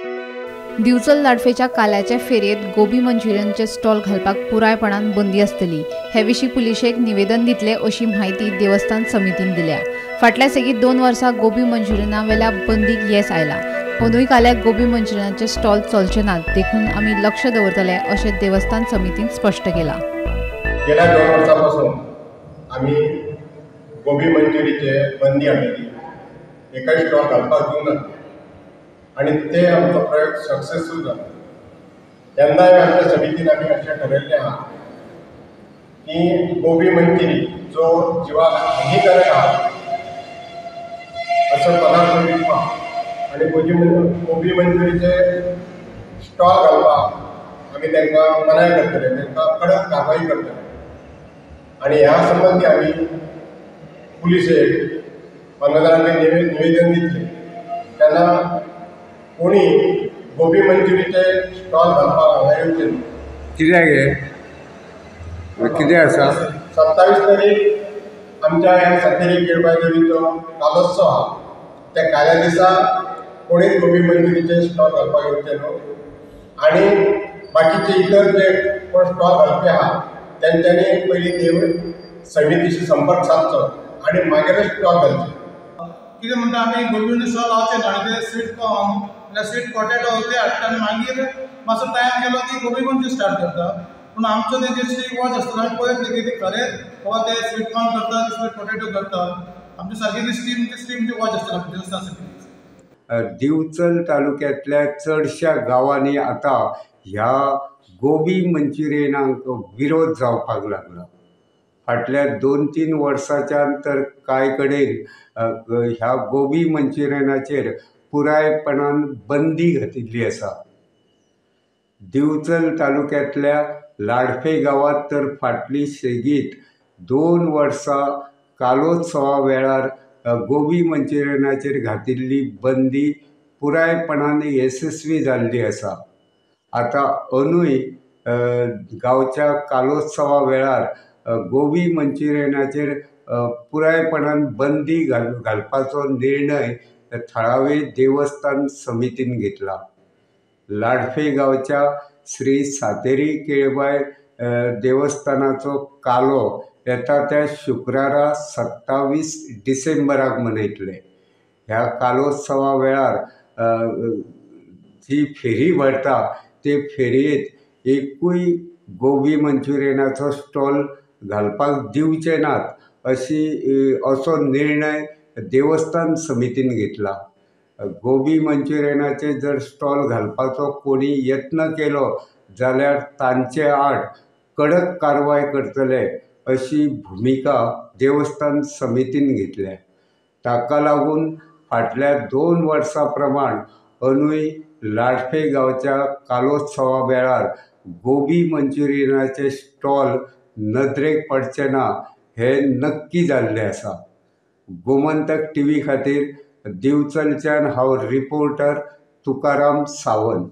दिवचल लाडफेच्या काल्याचे फेरयेंत गोबी मंचुरियनचे स्टॉल घालपाक पुरायपणान बंदी आसतली. हे विशीं पुलिशेक निवेदन दितले अशी म्हायती देवस्थान समितीन दिल्या. फाटल्या सेगीत 2 वर्सां गोबी मंचुरियना वेल्या बंदीक येस आयला. अंदूय काल्याक गोबी मंचुरियनाचे स्टॉल चलचे नात, देखून आमी लक्ष दवरतले अशें देवस्थान समितीन स्पश्ट केलां. गेल्या 2 वर्सां पासून आमी गोबी मंचुरीचे बंदी हाडलेली, एकय स्टॉल घालपाक दिवना आनी ते आमचो प्रयोग सक्सेसफूल जाला. तेन्नाय आमच्या समितीन आमी अशें ठरयल्लें आहा की गोबी मंचुरी जो जिवाक हानिकारक आहा असो पदार्थ विकपाक आनी गोबी मंचुरीचे स्टॉल घालपाक आमी तांकां मनाय करतले, तांकां कडक कारवाई करतले. आनी ह्या संबंदी आमी पुलिशेक मामलेदारांक निवेदन दितले. तेन्ना कोणी गोबी मंचुरीचे स्टॉल घालपाक हांगा येवचे न्हू. कित्याक हे कितें आसा? 27 तारीख आमच्या ह्या सातेरी केळबाय देवीचो कालोत्सव आहा. त्या काल्या दिसा कोणीच गोबी मंचुरीचे स्टॉल घालपाक येवचे न्हू आनी बाकीचे इतर जे कोण स्टॉल घालपी आहा तेंच्यांनी पयलीं देव समितीशी संपर्क सादचो आनी मागीरच स्टॉल घालचे. कितें म्हणटा, आमी गोबी स्टॉल लावचे ना आनी ते स्वीट कॉर्न म्हणल्यार स्वीट पोटेटो ते हाडटा आनी मागीर मातसो टायम गेलो की गोबी मंचुरी स्टार्ट करता. पूण आमचो तेंचे स्ट्रीक वॉच आसता, आमी पळयतले की ते खरेंच बाबा ते स्वीट कॉर्न करता, स्वीट पोटेटो करता. आमची सारकी ती स्टीम वॉच आसता देवस्थान समिती. दिवचल तालुक्यांतल्या चडश्या गांवांनी आतां ह्या गोबी मंचुरियनांक विरोध जावपाक लागला. फाटल्या 2-3 वर्सांच्यान तर कांय कडेन ह्या गोबी मंचुरियनाचेर पुरायपणान बंदी घातिल्ली आसा. दिवचल तालुक्यांतल्या लाडफे गांवांत तर फाटली सेगीत 2 वर्सां कालोत्सवा वेळार गोबी मंचुरियनाचेर घातिल्ली बंदी पुरायपणान येसस्वी जाल्ली आसा. आतां अंदूय गांवच्या कालोत्सवा वेळार गोबी मंचुरियनाचेर पुरायपणान बंदी घालपाचो निर्णय थळावे देवस्थान समितीन घेतला. लाडफे गांवच्या श्री सातेरी केळबाय देवस्थानाचो कालो येता त्या शुक्रारा 27 डिसेंबराक मनयतले. ह्या कालोत्सवा वेळार जी फेरी भरता ते फेरयेंत एकूय गोबी मंचुरियनाचो स्टॉल घालपाक दिवचे नात अशी असो निर्णय देवस्थान समितीन घेतला. गोबी मंचुरियनाचे जर स्टॉल घालपाचो कोणी यत्न केलो जाल्यार तांचे आड कडक कारवाय करतले अशी भुमिका देवस्थान समितीन घेतल्या. ताका लागून फाटल्या 2 वर्सां प्रमाण अंदूय लाडफे गांवच्या कालोत्सवा वेळार गोबी मंचुरियनाचे स्टॉल नदरेक पडचे ना हे नक्की जाल्लें आसा. गोमंतक टीव्ही खातीर दिवचलच्यान हांव रिपोर्टर तुकाराम सावंत.